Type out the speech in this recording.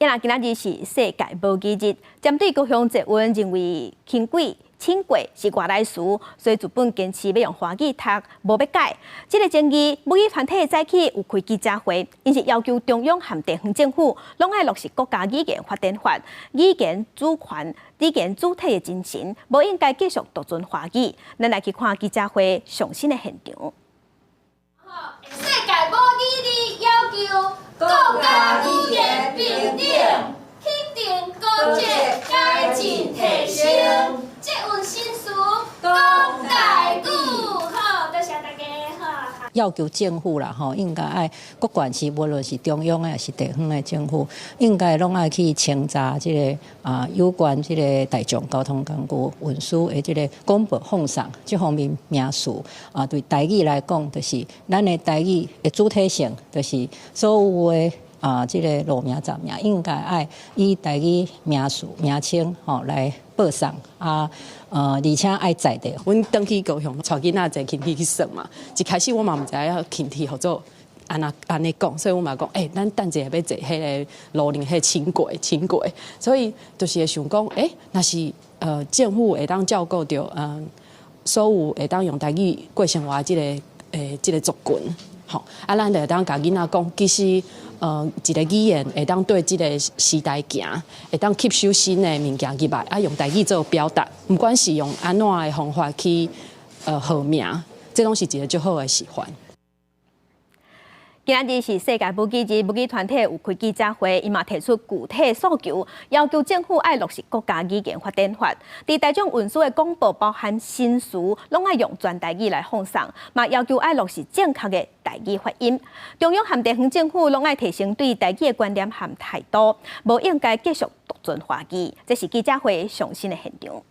今仔日是世界母語日，針對高雄捷運認為輕軌輕軌是外來詞，所以日本堅持欲用華語讀，無欲改。這個爭議，母語團體早起有開記者會，𪜶是要求中央和地方政府攏愛落實國家語言發展法、語言主權、語言主體的精神，無應該繼續獨尊華語。咱來去看記者會上新的現場。世界母語日要求國家語言平等，肯定高鐵改進提升，捷運新詞講台語。好，多謝大家。好。要求政府啦，吼，應該愛，不管是無論是中央的，抑是地方的政府，應該攏愛去清查這个啊有關這个大眾交通工具運輸的這个廣播放送這方面名詞啊，對台語來講，就是咱的台語的主體性，就是所有的啊這个路名站名應該愛以台語名詞名稱吼來報送啊。而且愛在地。阮轉去高雄，帶囡仔坐輕鐵去耍嘛。一開始我嘛毋知影輕鐵號做按怎按呢講，所以我嘛講，欸，咱等一下欲坐彼个路寧彼个輕軌，輕軌。所以就是會想講，欸，若是政府會當照顧著所有會當用台語過生活這个這个族群，吼，啊，咱就會當共囡仔講，其實一个語言會當對這个時代行，會當吸收新的物件入來，啊，用台語做表達，毋管是用按怎的方法去號名，這攏是一个足好的示範。今仔日是世界母語日，母語團體有開記者會，伊嘛提出具體訴求，要求政府愛落實國家語言發展法。佇大眾運輸的廣播包含新詞，攏愛用全台語來放送，嘛要求愛落實正確的台語發音。中央和地方政府攏愛提升對台語的觀念和態度，無應該繼續獨尊華語。這是記者會上新的現場。